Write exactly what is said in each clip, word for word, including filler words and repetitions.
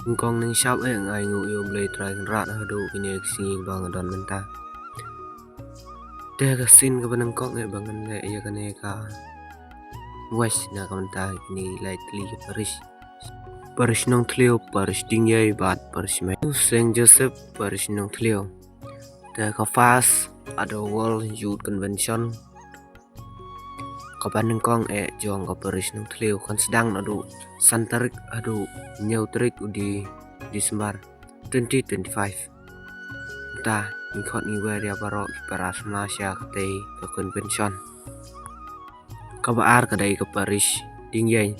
Nyngkong nyngshap eh nga ai nguh ïa U Blei Trai Kynrad haduh kine ki sngi ba nga don mynta. Te ka sien kaba nyngkong eh ba ngan leh ïa kane ka wish na ka bynta kine ki lai tylli ki parish. Parish Nongthliew, Parish Diengiei bad Parish Mairang. Saint Joseph, Parish Nongthliew. Te ka first Adwal Youth Convention kaba nyngkong eh jong ka Parish Nongthliew kan sdang naduh san tarik haduh hynñiew tarik u Di-, December twenty twenty-five. Te ngi khot ngi wer ïa baroh ki para samla sha katei ka convention. Kaba ar ka dei ka Parish Diengiei.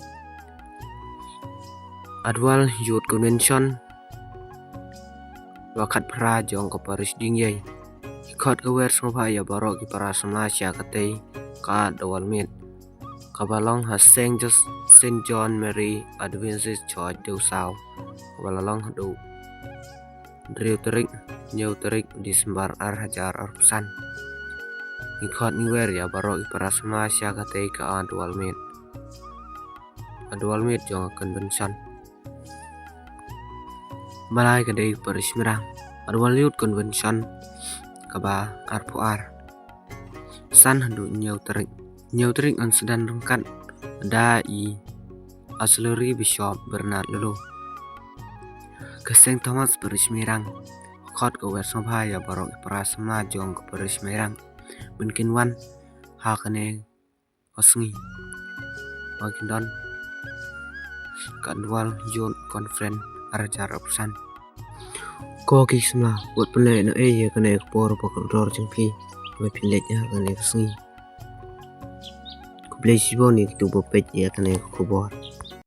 Adwal Youth Convention ba khatphra jong ka Parish Diengiei. Ngi khot ngi wer sngewbha ïa baroh ki para samla sha katei ka Adwal Meet kaba long ha Saint Jos-, Saint John Mary Adventist Church Dewsaw, kaba la long haduh hynriew tarik, hynñiew tarik December ar hajar arphew san. Ngi khot ngi wer ïa baroh ki para samla sha katei ka Adwal Meet. Adwal Meet jong ka convention. Ba lai ka dei Parish Mairang. Adwal Youth Convention kaba arphew ar. San haduh hynñiew tarik. Hynñiew tarik yn sdang ryngkat da i Auxiliary Bishop Bernard Lulu. Ka Saint Thomas Parish Mairang. Khot ngi wer sngewbha ïa baroh ki para samla jong ka Parish Mairang ban kin wan ha kane ka sngi ba kin don ka Adwal Youth Conference ar hajar arphew san. Ko ki samla, wat pynleit noh ei ïa kane ka por ba kordor jong phi ba phi leit ha kane ka sngi. Khublei shibun ïa kito ba peit ïa kane ka khubor.